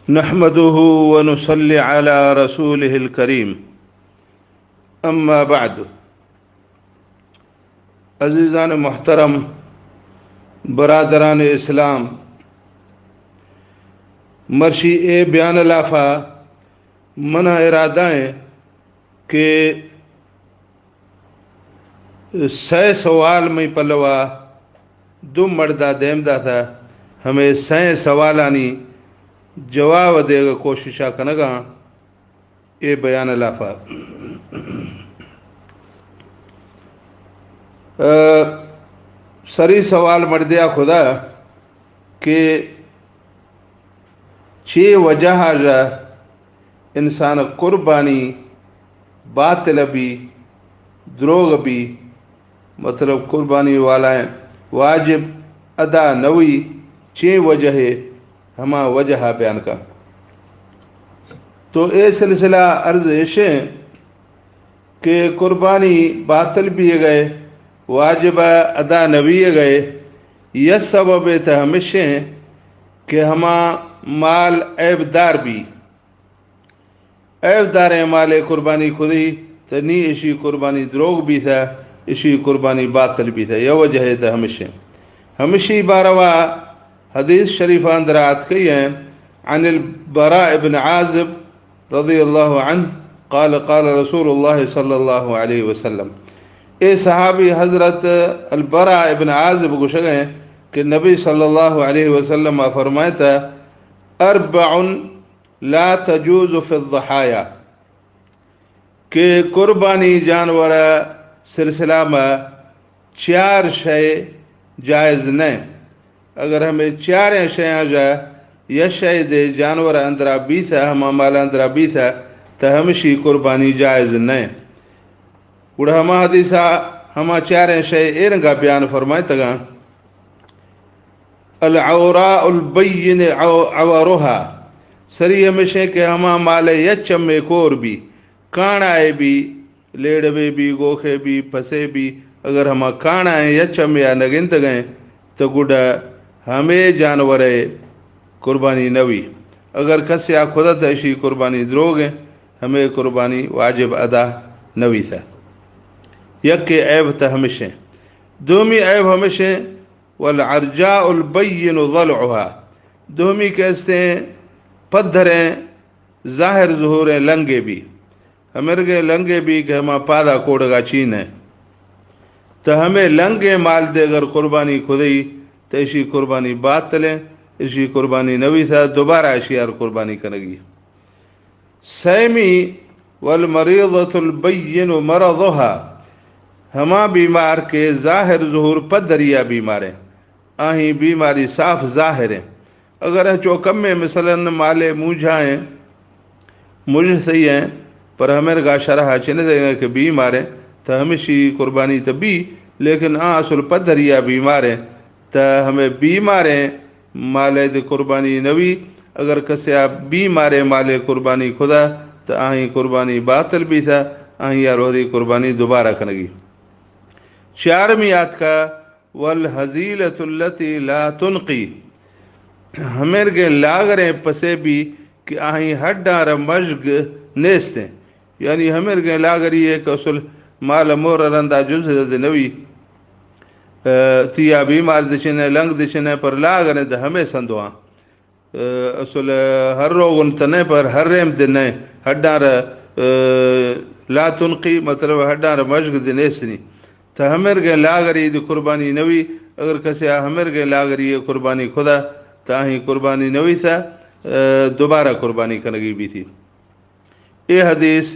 نحمده ونصلي على رسوله الكريم. أما بعد. عزیزان محترم، برادران اسلام، مرشی اے بیان لافا منا ارادہ ایں کہ سئے سوال مئی پلوا دو مڑدا دیم داتا، ہمے سئے سوالانی جواب دیگا کوششا کنگا اے بیان لافا۔ ء سری سوال مڑدیا خدا کہ چے وجہ ژا انسان قربانی باطل بی، دروغ بی، مطلب قربانی والائیں واجب ادا نوی، چے وجہ ہے، ہما وجہ بیان کا۔ تو اے سلسلہ عرض ایشیں کہ قربانی باطل بیے گئے، واجب ادا نویے گئے، یہ سبب تہ ہمشیں کہ ہما مال عیب دار بی، عیب داریں مالے قربانی کدی تہ نی اشی قربانی دروگ بیتہ، اشی قربانی باطل بیتہ، یہ وجہ تہ ہمشیں۔ ہمشی باروا حدیث شریف اندر آتکئی ہیں، عن البراء بن عازب رضی اللہ عنہ قال قال رسول اللہ صلی اللہ علیہ وسلم۔ اے صحابی حضرت البراء ابن عازب گوشگئے کہ نبی صلی اللہ علیہ وسلم فرمائتا، اربع لا تجوز فی الضحایا، کہ قربانی جانور سلسلہ ما چار شے جائز نہ۔ اگر ہمے چاریں شیاں جا یہ شے دے جانور اندرا بیتا، ہما مال اندرا بیتا، تہ ہمشی قربانی جائز نہ۔ گڑا ہما حدیثا ہما چاریں شے اے رنگا بیان فرمائتگاں۔ العوراء البین عو-، عورها، سری ہمشیں کہ ہما مالے یچمے کور بی، کانڑائے بی، لیڑوے بی، گوخے بی، پسے بی، اگر ہما کانڑائیں یچمے آ نگندگئیں، تو گڈا ہمے جانورے قربانی نوی۔ اگر کسے آ کھدت اشی قربانی دروگیں، ہمے قربانی واجب ادا نوی تہ۔ یکے عیب تہ ہمشیں۔ دومی عیب ہمشیں، والعرجاء البین ضلعها، دومی کہ استیں پدھریں ظاہر ظہوریں لنگے بی، ہمرگیں لنگے بی کہ ہما پادا کوڑگا چین ہے، تہ ہمے لنگیں مال دے اگر قربانی کھدئی، تہ اشی قربانی باطلیں، اشی قربانی نویسا، دوبارہ اشی آر قربانی کنگی۔ سیمی، والمریضۃ البین مرضها، ہما بیمار کہ ظاہر ظہور پدریا بیماریں، آہی بیماری صاف ظاہریں۔ اگر انچو کمیں مثلاً مالے موجھائیں، مجھ سہی ہیں، پر ہمرگا شرحا چہ نہ دیگا کہ بیماریں، تہ ہمشی قربانی تہ بی، لیکن آ اصل پدریا بیماریں، تہ ہمے بیماریں مالے دی قربانی نوی۔ اگر کسیا بیماریں مالے قربانی کھدا، تہ آہی قربانی باطل بیتا، آہی آ روہدی قربانی دوبارہ کنگی۔ چارمی آتکا، والحزیلۃ التی لا تنقی، ہمرگیں لاگریں پسے بی کہ آہی ہڈاں را مژگ نیستیں۔ یعنی ہمرگیں لاگری ایک اصل مال مور رندا جز دے نوی، ء، تیا بیمار دچنے، لنگ دچنے، پر لاگریں دہ ہمے سندواں۔ ء، اصل ہر روگن تنے پر ہر ریم دے نئے، ہڈاں را، ء، لا تنقی، مطلب ہڈاں را مژگ دے نیسنی۔ تہ ہمرگیں لاگری دی قربانی نوی، اگر کسے آ ہمرگیں لاگری قربانی کھدا، تہ آہی قربانی نوی تہ، ء، دوبارہ قربانی کنگی بیتی۔ اے حدیث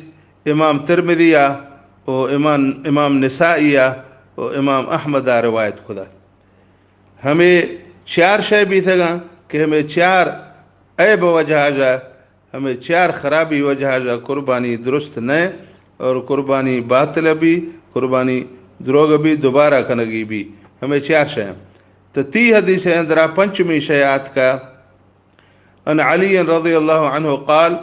امام ترمذی آ و امام، امام نسائی آ و امام احمد آ روایت کھدا۔ ہمے چار شے بیتگاں کہ ہمے چار عیب وجہ جا، ہمے چار خرابی وجہ جا قربانی درست نہ اور قربانی باطل بی، قربانی دروگ بی، دوبارہ کنگی بی۔ ہمے چار شے۔ تو تی حدیث اندرا پنچمی شے آتکا، عن علی رضی اللہ عنہ قال،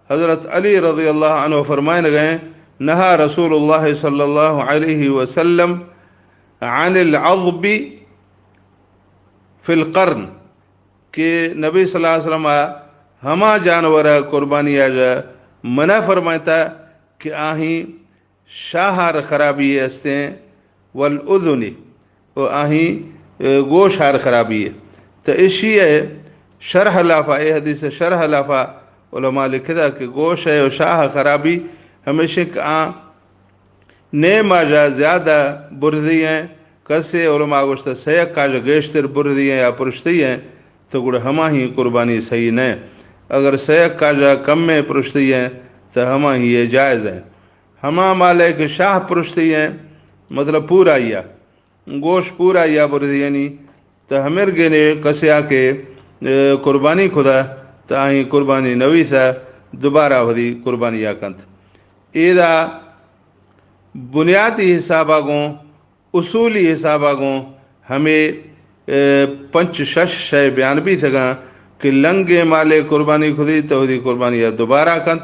حضرت علی رضی اللہ عنہ فرمائنگئے، نہا رسول اللہ صلی اللہ علیہ وسلم عن العضب فی القرن، کہ نبی صلی اللہ علیہ وسلم ہما جانور ء قربانی آجا منع فرمائتا کہ آہیں شاہار خرابی استیں، والاذن، و آہیں، اے، گوش ہار خرابی ہے۔ تو اشی ہے شرح لافا، اے حدیث شرح لافا علماء لکھدا کہ گوش ہے و شاہ خرابی ہمیشہ کہ آ نیم آجا زیادہ برزی ہیں، کسے علماء گوشتہ سیک آجا گیشتر برزی ہیں یا پرشتی ہیں، تو گڑا ہماہی قربانی صحیح نہ۔ اگر سیک آجا کم میں پرشتی ہیں، تو ہماہی یہ جائز ہیں۔ ہما مالے کہ شاہ پرشتی ہیں، مطلب پورا یا گوش پورا یا برزی یعنی، تو ہمر گینے کسیا کہ، اے، قربانی کھدا، تو آہیں قربانی نویسا دوبارہ وہدی قربانی یا کنت۔ ایدا بنیادی حسابا گوں، اصولی حسابا گوں ہمیں، اے، پنچ شش شے بیان بیتگاں کہ لنگیں مالے قربانی کھدی تو وہدی قربانی یا دوبارہ کنت،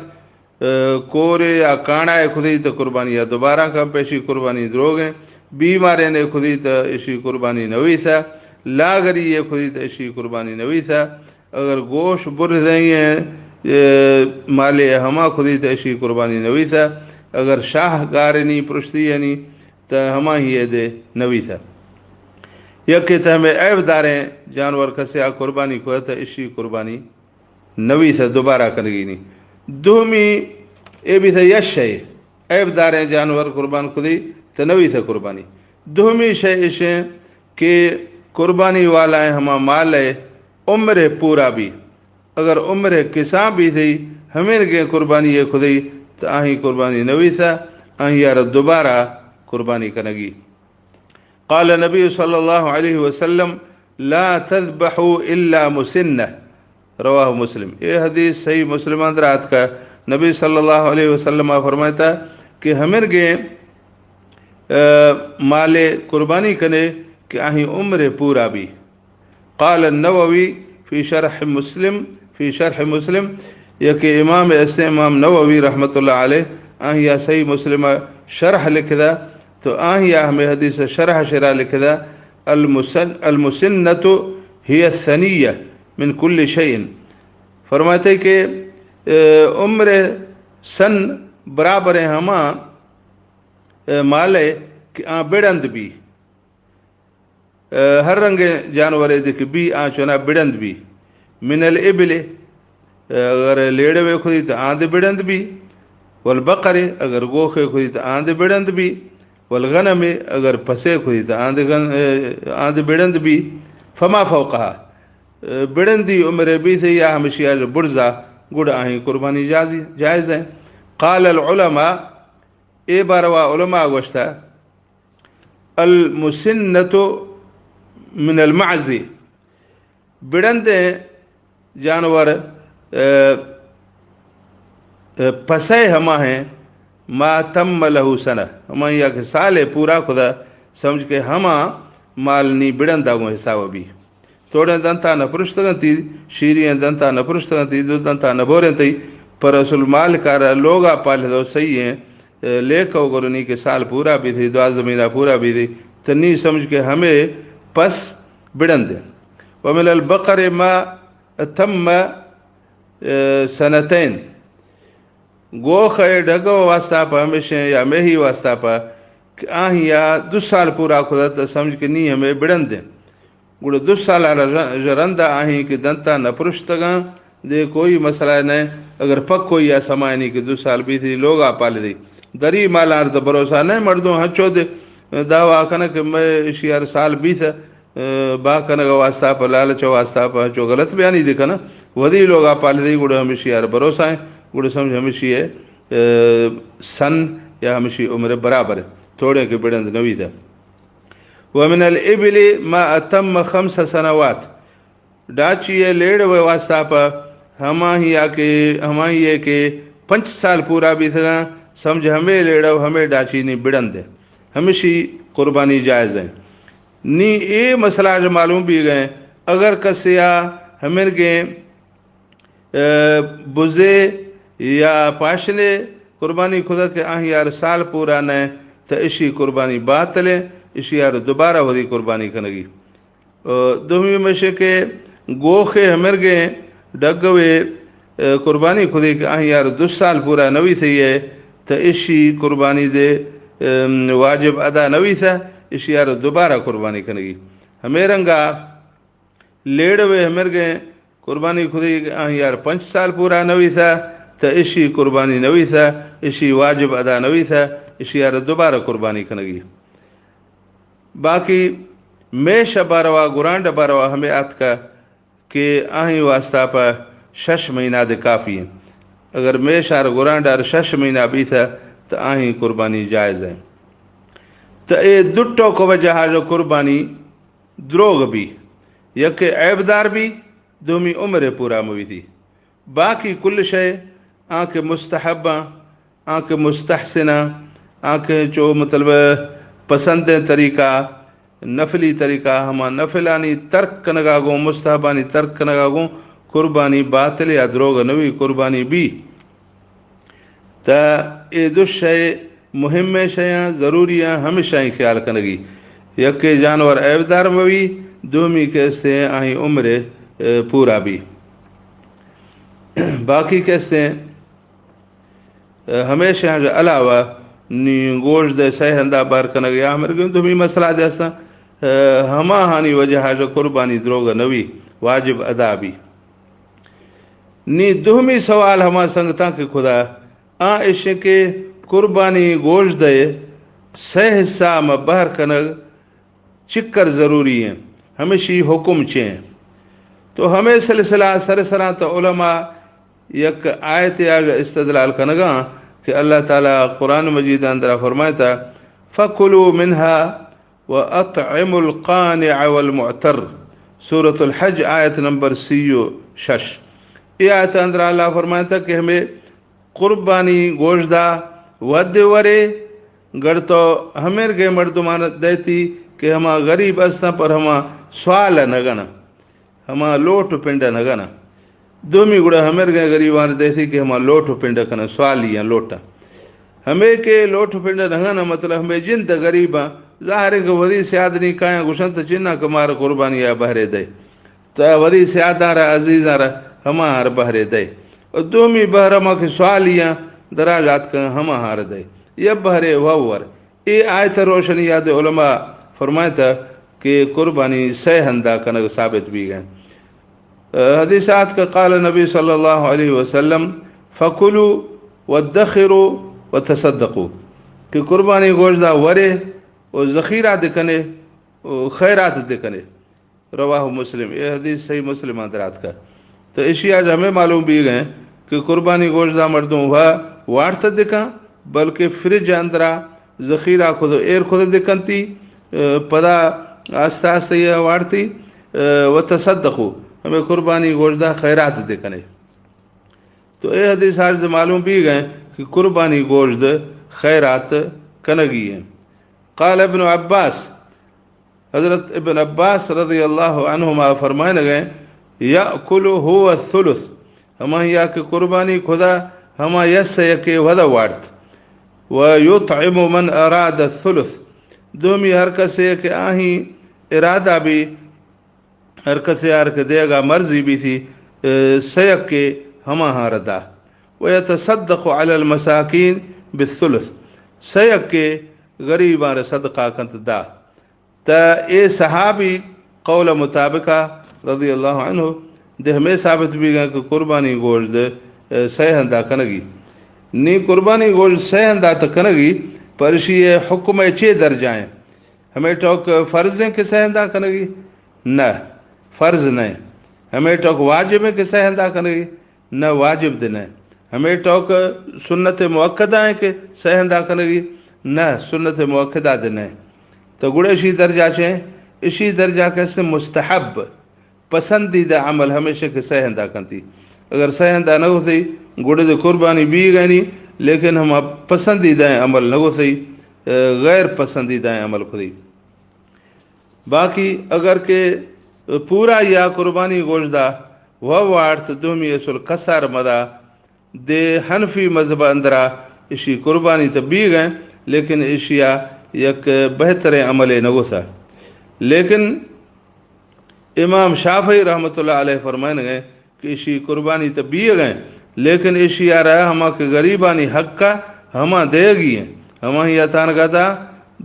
اے، کورے یا کانڑائے کھدی تو قربانی یا دوبارہ کنت، پیشی قربانی دروگیں، بیمارے نے کھدی تو اشی قربانی نویسا، لاغری یہ کھدی تو اشی قربانی نویسا، اگر گوش برزیں، اے، مالے ہما کھدی تو اشی قربانی نویسا، اگر شاہ گارنی پرشتی یعنی تو ہماہی دے نویسا۔ یکے تو ہمیں عیب داریں جانور کسے آ قربانی کھدا تو اشی قربانی نویسا دوبارہ کنگی نی۔ دومی اے بیتا یش ہے، عیب داریں جانور قربان کھدی تو نویسا قربانی۔ دومی شے اشیں کہ قربانی والا ہیں ہما مال ہے عمر پورا بھی۔ اگر عمر کسان بیتی، ہمیں گیں قربانی یہ کھدی، تو آہیں قربانی نویسا، آہیں یار دوبارہ قربانی کنگی۔ قال نبی صلی اللہ علیہ وسلم، لا تذبحوا الا مسنہ، رواہ مسلم۔ یہ حدیث صحیح مسلم اندر آتکا۔ نبی صلی اللہ علیہ وسلم فرمائتا کہ ہمیں گیں، اے، مالے قربانی کنے کہ آہیں عمر پورا بھی۔ قال النووی فی شرح مسلم، فی شرح مسلم، یہ کہ امام است امام نووی رحمت اللہ علیہ، آہیا صحیح مسلم شرح لکھدا، تو آہیا ہمیں حدیث شرح شرح لکھدا، المسن-، المسنة هي الثنية من كل شيء۔ فرماتے کہ، اے، عمر سن برابر ہما، اے، مالے کہ آ بڑند بھی۔ اے، ہر رنگیں جانورے دے کہ بی آ چونا بڑند بی۔ من الابل، اے، اگر لیڑوے کھدی تو آ دے بڑند بی۔ والبقر، اگر گوخے کھدی تو آ دے بڑند بی۔ والغنم، اگر پسے کھدی تو آ دے غن-، اے، آ دے بڑند بی۔ فما فوقها، اے، بڑندی عمرے بی سے یا ہمشی آج برزا، گڑ آہیں قربانی جازی-، جائز ہیں۔ قال العلماء، اے باروا علماء گوشتا، المسنة من المعز، بڑندیں جانور، اے، اے، پسے ہما ہیں، ما تم له سنة، ہما یا کہ سالے پورا کھدا، سمجھ کہ ہما مال نی بڑندا گوں حساب بی۔ توڑیں دنتا نہ پرشتگنتی، شیری دنتا نہ پرشتگنتی، دو دنتا نہ بورنتی، پر اصل مال کارا لوگا پال دو صحیح ہیں، اے، لیکو گرنی کہ سال پورا بی تھی، دعا زمینہ پورا بی تھی، تنی سمجھ کہ ہمیں پس بڑن دے۔ ومن البقر ما تم، اے، سنتین۔ گوخ ء ڈگ ء واسطہ پہ ہمیشیں یا میہی واسطہ پہ کہ آہیا دو سال پورا کھدت سمجھ کہ نی ہمیں بڑن دے۔ گڑا دو سال ء ژ-، ژرند ء آہیں کہ دنتا نہ پرشتگاں، دے کوئی مسئلہ نہ۔ اگر پک کوئی ء سمائنی کہ دو سال بیتی لوگا پال دی، دری مالار تو بھروسہ نہ۔ مردم ہنچو دے دعویٰ کنہ کہ میں اشی ہر سال بیت، اے، با کنگ واسطہ پہ لالچ واسطہ پہ ہنچو غلط بیانی دے کنہ، ودی لوگا پال دی، گڑا ہمیشی ہر بھروسہ ہیں، گڑا سمجھ ہمیشی ہے، اے، سن یا ہمیشی عمر برابر ہے، توڑے کہ بڑند نوی دا۔ ومن الابل ما اتم خمس سنوات، ڈاچی ء لیڑو ء واسطہ پہ ہماہی ء کہ، ہماہی ء کہ پنچ سال پورا بیتگاں، سمجھ ہمے لیڑو ہمے ڈاچی نی بڑند ء، ہمشی قربانی جائز ہیں۔ نی اے مسئلہ اج معلوم بی گئے، اگر کسے آ ہمرگیں، اے، بزے یا پاشنے قربانی کھدا کہ آہی یار سال پورا نہ، تو اشی قربانی باطل ہے، اشی یار دوبارہ وری قربانی کنگی۔ ء دومی ہمیش کہ گوخے ہمرگیں ڈگوے، قربانی کدی کہ آہی یار دو سال پورا نوی تھئی ہے، تو اشی قربانی دے، ام، واجب ادا نوی تھا، اشی یار دوبارہ قربانی کنگی۔ ہمیں رنگا لیڑوے ہمرگیں قربانی کدی کہ آہی یار پنچ سال پورا نوی تھا، تو اشی قربانی نوی تھا، اشی واجب ادا نوی تھا، اشی یار دوبارہ قربانی کنگی۔ باقی میش باروا، گرانڈ باروا ہمیں آتکا کہ آہی واسطہ پہ شش مہینہ دے کافی ہیں۔ اگر میشار گرانڈار شش مہینہ بیتا تو آہی قربانی جائز ہے۔ تو اے دو ٹوک وجہ جو قربانی دروغ بی، یک عیب دار بی، دومی عمر پورا موی دی۔ باقی کل شے آنکہ مستحباں، آنکہ مستحسناں، آنکہ چو مطلب پسندیں طریقہ، نفلی طریقہ، ہما نفلانی ترک کنگا گوں، مستحبانی ترک کنگا گوں قربانی باطل یا دروغ نوی، قربانی بی۔ تا اے دو شے مہمیں شیاں، ضروریاں، ہمیشاں خیال کنگی۔ یکے جانور عیبدار موی، دومی کسے آہی عمر، اے، پورا بی۔ باقی کسے، اے، ہمیشاں علاوہ نی گوش دے سہ ہندا بہر کنگ یا ہمرگیں دومی مسئلہ دے ہستاں، اے، ہما ہانی وجہ جو قربانی دروگ نوی، واجب ادا بی۔ نی دومی سوال ہما سنگتاں کہ خدا آ اشیں کہ قربانی گوشت دے سہ حصہ ما بہر کنگ چکر ضروری ہیں، ہمیشی حکم چے ہیں؟ تو ہمیں سلسلہ سر سراں تو علماء یک آیت آگ استدلال کنگا کہ اللہ تعالی قرآن مجید اندرا فرمائتا، فَكُلُوا مِنْهَا وَأَطْعِمُوا الْقَانِعَ وَالْمُعْتَرَّ، سورۃ الحج، آیت نمبر سی و شش۔ اے آیت اندر اللہ فرمائتا کہ ہمیں قربانی گوشدا ود ورے، گڑ تو ہمیں گئے مردمان دیتی کہ ہما غریب استاں پر ہما سوال نہ گنا۔ ہما لوٹ و پنڈ نہ گنا۔ دومی گڑا ہمرگیں غریبان دیسی کہ ہما لوٹ و پنڈ کنا، سوالی ہیں لوٹا۔ ہمیں کہ لوٹ و پنڈ نہ گنا، مطلب ہمیں جند غریباں، ظاہر ہے کہ وزی سیاد نی کایاں گشن تو چنا کہ مار قربانی آ بہرے دے۔ تو وزی سیاداں را، عزیزاں را، ہما ہر بہرے دے۔ اور دومی بہر ہما کہ سوالی ہیں دراج آتکن ہما ہر دے۔ یہ بہرے وور۔ اے آیت روشنی یاد علماء فرمائتا کہ قربانی سہ ہندا کنگ ثابت بی گئے۔ حدیث آتکا قال نبی صلی اللہ علیہ وسلم، فَكُلُوا وَادَّخِرُوا وَتَصَدَّقُوا، کہ قربانی گوشدا ورے و ذخیرہ دکنے و خیرات دکنے۔ رواہ مسلم، اے حدیث صحیح مسلم اندر آتکا۔ تو اشی آج ہمیں معلوم بی گئے کہ قربانی گوشدا مردم ہوا وارت دکن، بلکہ فریج اندرا ذخیرہ خود ایر خود دکنتی، اے، پدا آستہ آستہ یہ وارتی، اے، وَتَصَدَّقُوا، ہمیں قربانی گوشدا خیرات دکنے۔ تو اے حدیث آج معلوم بی گئے کہ قربانی گوشد خیرات کنگی ہیں۔ قال ابن عباس، حضرت ابن عباس رضی اللہ عنہما فرمائنگ ءَ، یأکل هو الثلث، ہمایا کہ قربانی کھدا ہما یک سئے یکے ودا وارت، و یطعم من اراد الثلث، دومی ہر کسے کہ آہی ارادہ بی، ہر کسے آر کہ دیگا مرضی بیتی، اے، سئے یکے ہماہاں ردا، و یتصدق علی المساکین بالثلث، سئے یکے غریباں را صدقہ کنت دا۔ تا اے صحابی قول مطابقا رضی اللہ عنہ دے ہمے ثابت بیگا کہ قربانی گوشت، اے، سئے ہندا کنگی۔ نی قربانی گوشت سئے ہندا تا کنگی، پر اشی حکم چے درجہ ہیں؟ ہمے ٹوک فرض ہیں کہ سئے ہندا کنگی؟ نہ، فرض نہیں۔ ہمے ٹوک واجب ہیں کہ سئے ہندا کنگی؟ نہ، واجب دے نہ۔ ہمے ٹوک سنت مؤکدہ ہیں کہ سئے ہندا کنگی؟ نہ، سنت مؤکدہ دے نہ۔ تو گڑا اشی درجہ چے؟ اشی درجہ کسے مستحب، پسندیدہ عمل ہمیشہ کہ سئے ہندا کنتی۔ اگر سئے ہندا نہ ہوتی، گڑا دے قربانی بی گئنی، لیکن ہما پسندیدہ عمل نہ ہوتی، اے، غیر پسندیدہ عمل کھدی۔ باقی اگر کہ پورا یا قربانی گوشدا و وارت دومی اصل کسار مدا، دے حنفی مذہب اندرا اشی قربانی تہ بیگ ہیں، لیکن اشیا یک بہتریں عملے نگوسا۔ لیکن امام شافعی رحمت اللہ علیہ فرمائنگ ہیں کہ ایشی قربانی تہ بیگ ءَ ایں، لیکن ایشی ءَ را ہما کہ غریبانی حق ءَ ہما دیگی ایں۔ ہماہی ءَ تانگا دا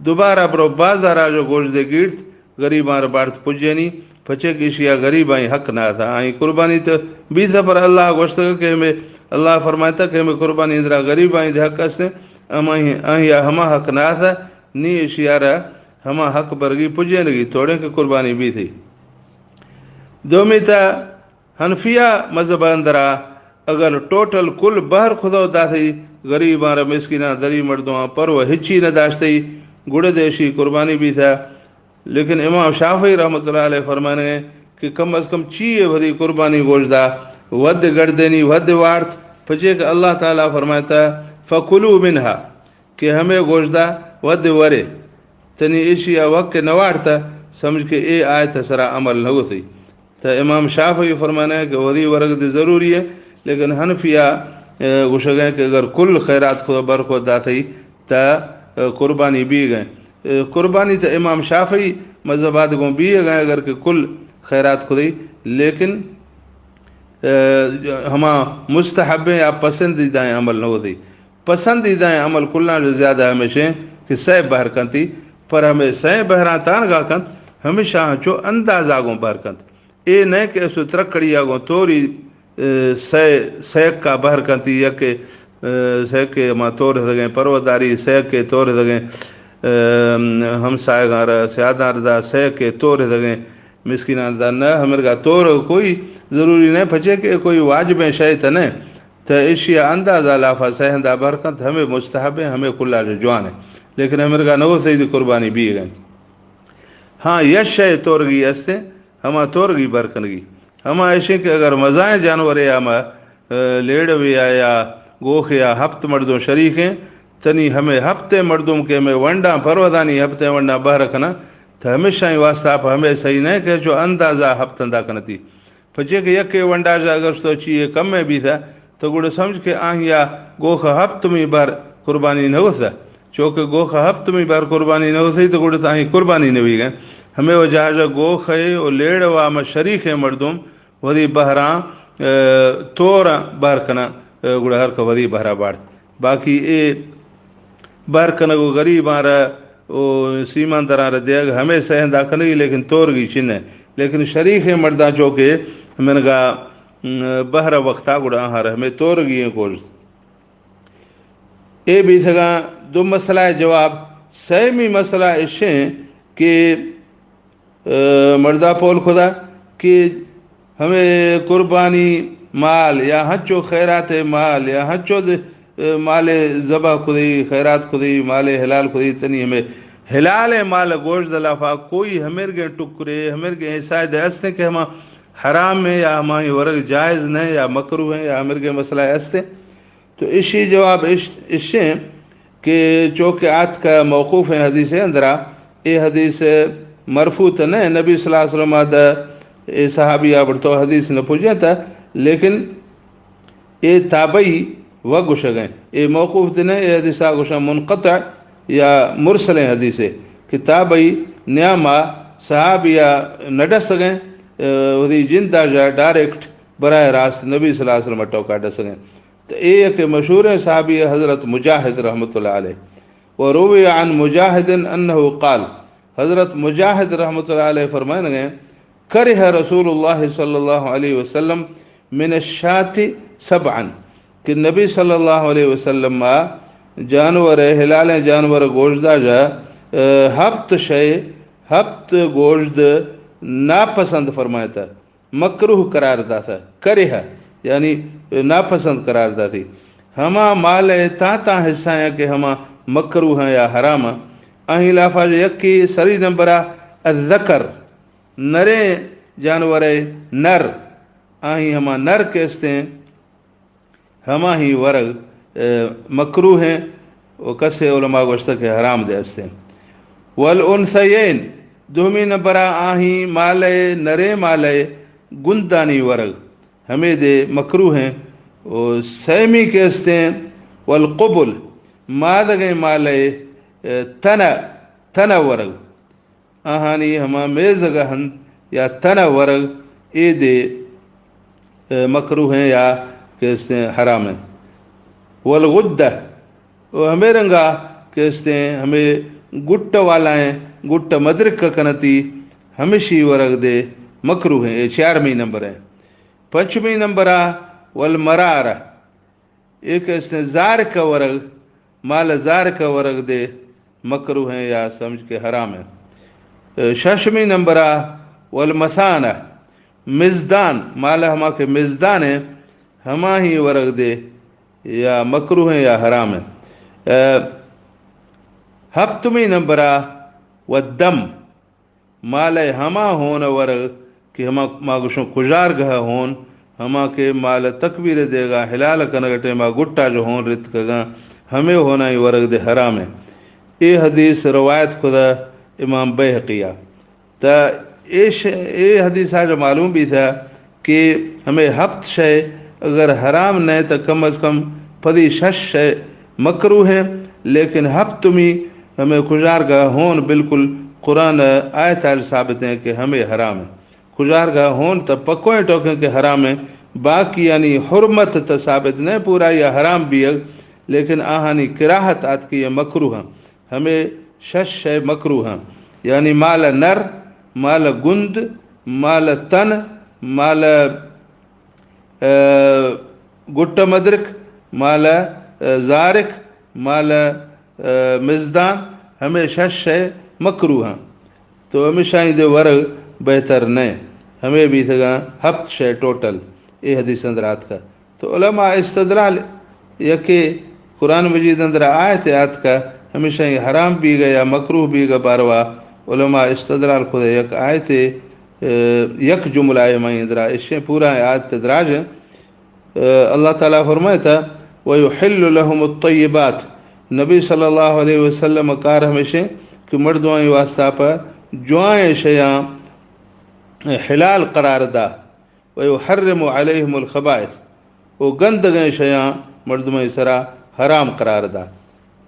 دوبارہ برو بازار ءَ جو گوشدے گیڑت، غریباں را بارت پجینی، پچے کہ ایشی ءَ غریبانی حق نہ اتہ۔ آئی قربانی تہ بیتہ، پر اللہ گوشتگ کہ ہمے، اللہ فرمائتہ کہ ہمے قربانی اندرا غریبانی دے حق است، ہماہی، آئی ءَ ہما حق نہ اتہ، نی ایشی ءَ را ہما حق برگی پجینگی، توڑیں کہ قربانی بیتی۔ دومی تہ حنفیہ مذہب اندرا اگر ٹوٹل کل بہر خدا داتی، غریباں را، مسکیناں، دری مردماں پرو ہچی نہ داشتی، گڑا دے ایشی قربانی بیتا۔ لیکن امام شافعی رحمۃ اللہ علیہ فرمانے کہ کم از کم چیئے وھدی قربانی گوشدا ود گردینی، ود وارت، پچے کہ اللہ تعالی فرمائتا، فکلوا منها، کہ ہمے گوشدا ود ورے، تنی ایشی ءَ وک نہ وارتہ، سمجھ کہ اے آیت ءِ سرا عمل نہ گوتی۔ تہ امام شافعی فرمانے کہ وھدی ورگ دی ضروری ایں، لیکن حنفیہ، اے، گوشگ ایں کہ اگر کل خیرات خدا بہر خدا داتی تہ، اے، قربانی بیگ ایں۔ اے، قربانی تہ امام شافعی مذہب ءَ گوں بیگ ایں اگر کہ کل خیرات خدی، لیکن، اے، ہما مستحب ایں یا پسندیدہ ایں عمل نہ گوتی۔ پسندیدہ ایں عمل کلاں چہ زیادہ ہمیش ایں کہ سئے بہر کنتی، پر ہمے سئے بہراں تانگا کنت، ہمیشاں چو اندازہ گوں بہر کنت۔ اے نہ کہ ایسو ترکڑی ءَ گوں توری، اے، سئے، سئیکا بہر کنتی، یا کہ، اے، سئیکے ما تورتگیں پروداری، سئیکے تورتگیں، اے، ہمسائگاں را، سیاداں را دا، سئیکے تورتگیں مسکیناں دا نہ، ہمرگا تور کوئی ضروری نہ، پچے کہ کوئی واجبیں شے تہ نہ۔ تہ ایشی ءَ اندازہ لافا سئے ہندا بہر کنت، ہمے مستحب ایں، ہمے کلا چہ جوان ایں۔ لیکن ہمرگا نہ گوشت اے دی قربانی بیگ ایں۔ ہاں، یک شے تورگی استیں، ہما تورگی بہر کنگی۔ ہما ایشیں کہ اگر مزائیں جانورے یا ما، اے، لیڑوے یا، یا گوخے یا ہپت مردم شریک ایں، تنی ہمے ہپتیں مردم کہ ہمے ونڈاں پرودانی ہپتیں ونڈاں بہر کناں، تہ ہمیشانی واسطہ پہ ہمے صحیح نہ کہ چو اندازہ ہپت ہندا کنتی۔ پچے کہ یکے ونڈا جا اگر تو چیئے کمے بیتا، تو گڑا سمجھ کہ آہیا گوخ ہپتمی بار قربانی نہ گوستا۔ چو کہ گوخ ہپتمی بار قربانی نہ گوستی، تو گڑا تاہی قربانی نہ بیگا۔ ہمے وجہ جا گوخ ہے و لیڑ و ہما شریک ہے مردم وتی بہراں، اے، توراں بہر کناں، اے، گڑا ہر کہ وتی بہرا بارت۔ باقی اے بہر کنگ و غریباں را و سیمانداراں را دیگ ہمے سہندا کنگی، لیکن تورگی چنہ۔ لیکن شریکیں مرداں چو کہ منگا، م، بہر وقتا گڑا آہاں را ہمے تورگی ایں گوشت۔ اے بیتگاں دو مسئلہ جواب۔ سیمی مسئلہ اشیں کہ اے، مردا پول خدا کہ ہمے قربانی مال یا ہنچو خیرات مال یا ہنچو د-، اے، مال ذبح خدی، خیرات خدی، مال حلال خدی، تنی ہمے حلال مال گوشت لافا کوئی ہمرگیں ٹکرے، ہمرگیں حصہ دے استیں کہ ہما حرام ایں یا ہمائی ورگ جائز نہ ایں یا مکروہ ایں یا ہمرگیں مسئلہ استیں۔ تو اشی جواب اش-، اشیں کہ چونکہ آتکہ موقوفیں حدیث اندرا، اے حدیث مرفوع تہ نہ، نبی صلی اللہ علیہ وسلم دا اے صحابی آبڑتو حدیث نہ پجینتا، لیکن اے تابعی و گوشگیں۔ اے موقوف تہ نہ، اے حدیثا گوشاں منقطع یا مرسلیں حدیثے کہ تابعی نیاما صحابیا نہ ڈسگیں، اے، وتی جندا جا ڈائریکٹ براہ راست نبی صلی اللہ علیہ وسلم ٹوکا ڈسگیں۔ تو اے یک مشہوریں صحابی حضرت مجاہد رحمۃ اللہ علیہ۔ وروی عن مجاہد انہ قال، حضرت مجاہد رحمۃ اللہ علیہ فرمائنگے، کرہ رسول اللہ صلی اللہ علیہ وسلم من الشاة سبعا، کہ نبی صلی اللہ علیہ وسلم ما جانور، حلالیں جانور گوشدا جا، اے، ہپت شے، ہپت گوشت ناپسند فرمائتا۔ مکروہ قرار داتا، کرہ، یعنی ناپسند قرار داتی۔ ہما مال ء تاں تاں حصہ ہیں کہ ہما مکروہ ہیں یا حرام ہیں۔ آہی لافا یکی سری نمبر ء الذکر، نریں جانور ء نر، آہی ہما نر کہ استیں، ہماہی ورگ، اے، مکروہ ہیں و کسے علماء گوشتہ کہ حرام دے استیں۔ والانثیین، دومی نمبر آہی مالے، نرے مالے گندانی ورگ، ہمے دے مکروہ ہیں۔ و سیمی کے استیں، والقبل، مادگیں مالے، اے، تن، تن ورگ۔ آہانی ہما میزگ ء ہند یا تن ء ورگ، اے دے مکروہ ہیں یا کہ استیں حرام ہیں۔ والغدہ، و ہمے رنگا کہ استیں ہمے گٹ والا ہیں، گٹ مدرک کنتی، ہمشی ورگ دے مکروہ ہیں۔ اے چارمی نمبر ہیں۔ پنچمی نمبرا والمرارہ، اے کہ استیں زارک ورگ، مال زارک ورگ دے مکروہ ہیں یا سمجھ کے حرام ہیں۔ اے ششمی نمبرا والمثانہ، مزدان، مال ہما کہ مزدان ہیں، ہما ہی ورگ دے یا مکروہ ہیں یا حرام ہیں۔ اے ہپتمی نمبرا والدم، مال ء ہما ہون ء ورگ کہ ہما ما گوشوں کجارگہ ء ہون، ہما کہ مال ء تکبیر ء دیگا حلال کنگ ء ٹائما گٹا جو ہون رتکگاں، ہمے ہونائی ورگ دے حرام ہیں۔ اے حدیث روایت کدہ امام بیہقی ء۔ تا اے ش-، اے حدیث ء جو معلوم بیتہ کہ ہمے ہپت شے اگر حرام نہ، تو کم از کم پدی شش شے مکروہ ہیں، لیکن ہپتمی ہمے کجارگا ہون بالکل قرآن آیت آج ثابت ہیں کہ ہمے حرام ہیں۔ کجارگا ہون تو پکوئیں ٹوکیں کہ حرام ہیں، باقی یعنی حرمت تو ثابت نہ پورا یا حرام بیگ، لیکن آہانی کراہت آتکی یہ مکروہ ہیں۔ ہمے شش شے مکروہ ہیں، یعنی مال نر، مال گند، مال تن، مال اے، گٹ مدرک، مال، اے، زارک، مال، اے، مزدان، ہمے شش شے مکروہ ہیں۔ تو ہمیشائی دے ورگ بہتر نہ۔ ہمے بیتگاں ہپت شے ٹوٹل۔ اے حدیث اندر آتکا۔ تو علماء استدلال یکے قرآن مجید اندر آیت آتکا، ہمیشائی حرام بیگا یا مکروہ بیگا باروا علماء استدلال خود یک آیت، اے، یک جملہ ہے مائی اندرا اشیں پورا آیت دراج ہیں۔ اے، اللہ تعالیٰ فرمائے تھا، وَيُحِلُّ لَهُمُ الطَّيِّبَاتِ۔ نبی صلی اللہ علیہ وسلم کار ہمیشیں کہ مردمانی واسطہ پر جوائیں شیاں حلال قرار دا۔ وَيُحَرِّمُ عَلَيْهِمُ الْخَبَائِثَ، و گندگیں شیاں مردمانی سرا حرام قرار دا۔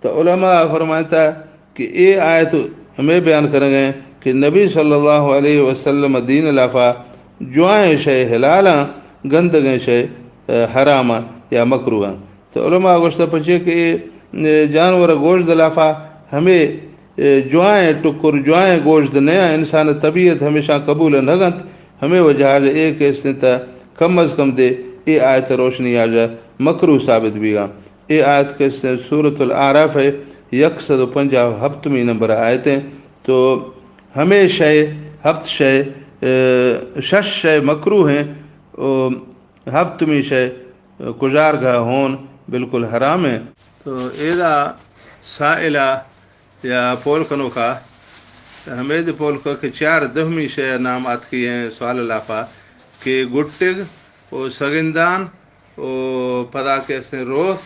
تو علماء فرمائتا کہ اے آیت ہمیں بیان کرنگیں کہ نبی صلی اللہ علیہ وسلم دین لافا جوائیں شے حلالاں، گندگیں شے، اے، حراماں یا مکروہاں۔ تو علماء گوشتا پچے کہ اے، اے، جانور گوشت لافا ہمیں، اے، جوائیں ٹکر، جوائیں گوشت نیا، انسان طبیعت ہمیشاں قبول نہ گنت۔ ہمیں وجہ آج اے کہ استیں تا کم از کم دے اے آیت روشنی آجا مکروہ ثابت بیگا۔ اے آیت کہ استیں سورۃ الاعراف ہے، یک سد و پنجاہ و ہپتمی نمبر آیت ہیں۔ تو ہمیں شے، ہپت شے، اے، شش شے مکروہ ہیں۔ او ہپتمی شے کجارگا ہون بالکل حرام ہیں۔ تو ایدا سائلہ یا پول کنوکا، ہمید پول کو کہ چار دہمی شے نام آتکی ہیں سوال لافا کہ گٹگ و سگندان و پدا کہ استیں روث،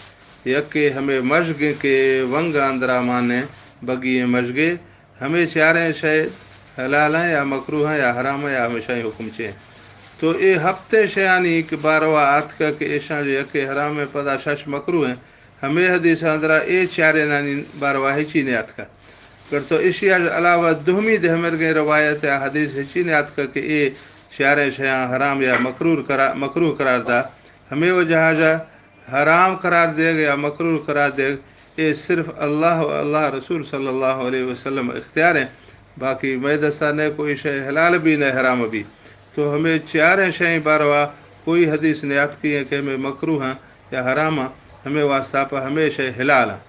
یکے ہمیں مژگیں کہ ونگ اندرا مانے بگی مژگے، ہمے چاریں شے حلال ہیں یا مکروہ ہیں یا حرام ہیں یا ہمیشائی حکم چے ہیں۔ تو اے ہپتیں شیانی کہ باروا آتکا کہ ایشاں جو یکے حرام ہیں پدا شش مکروہ ہیں، ہمے حدیث اندرا اے چارینانی باروا ہچی نے آتکا۔ گر تو اشی علاوہ دومی دے ہمرگیں روایت یا حدیث ہچی نے آتکا کہ اے چاریں شیاں حرام یا مکروہ قرار، مکروہ قرار دا۔ ہمے وجہ جا حرام قرار دیگ یا مکروہ قرار دیگ، اے صرف اللہ و اللہ رسول صلی اللہ علیہ وسلم اختیار ہیں، باقی مئے دستا نہ کوئی شے حلال بھی نہ حرام بھی۔ تو ہمیں چاریں شے باروا کوئی حدیث نیاتکی ہیں کہ ہمیں مکروہ ہیں یا حرام ہیں، ہمیں واسطہ پہ ہمیں شے حلال ہیں۔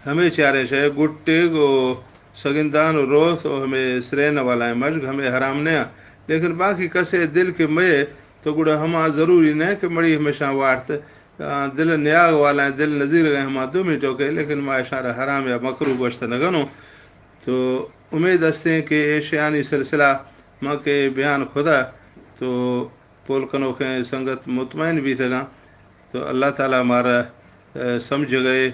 ہمے چاریں شے گٹگ و سگندان و روث و ہمے سرین والا مژگ ہمے حرام نہ آں، لیکن باقی کسے دل کہ مئے تو گڑا ہما ضروری نہ کہ مڑی ہمیشاں وارت، آ، دل نیاگ والا دل نزیرگیں ہما دومی ٹوکے، لیکن ما اشارہ حرام یا مکروہ گوشت نہ گنوں۔ تو امید استیں کہ اے شیانی سلسلہ ما کہ بیان خدا تو پول کنوکیں سنگت مطمئن بیتگاں۔ تو اللہ تعالیٰ مارا، اے، سمجھگئے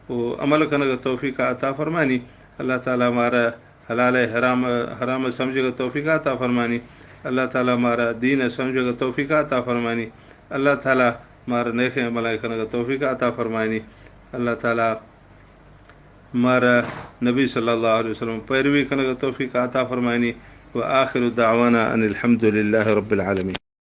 و عمل کنگ توفیق عطا فرمانی۔ اللہ تعالیٰ مارا حلال حرام، حرام سمجھگ توفیق عطا فرمانی۔ اللہ تعالیٰ مارا دین سمجھگ توفیق عطا فرمانی۔ اللہ تعالیٰ مارا نیکیں عمل کنگ توفیق عطا فرمانی۔ اللہ تعالیٰ مارا نبی صلی اللہ علیہ وسلم پیروی کنگ توفیق عطا فرمانی۔ و آخر دعوانا ان الحمد للہ رب العالمین۔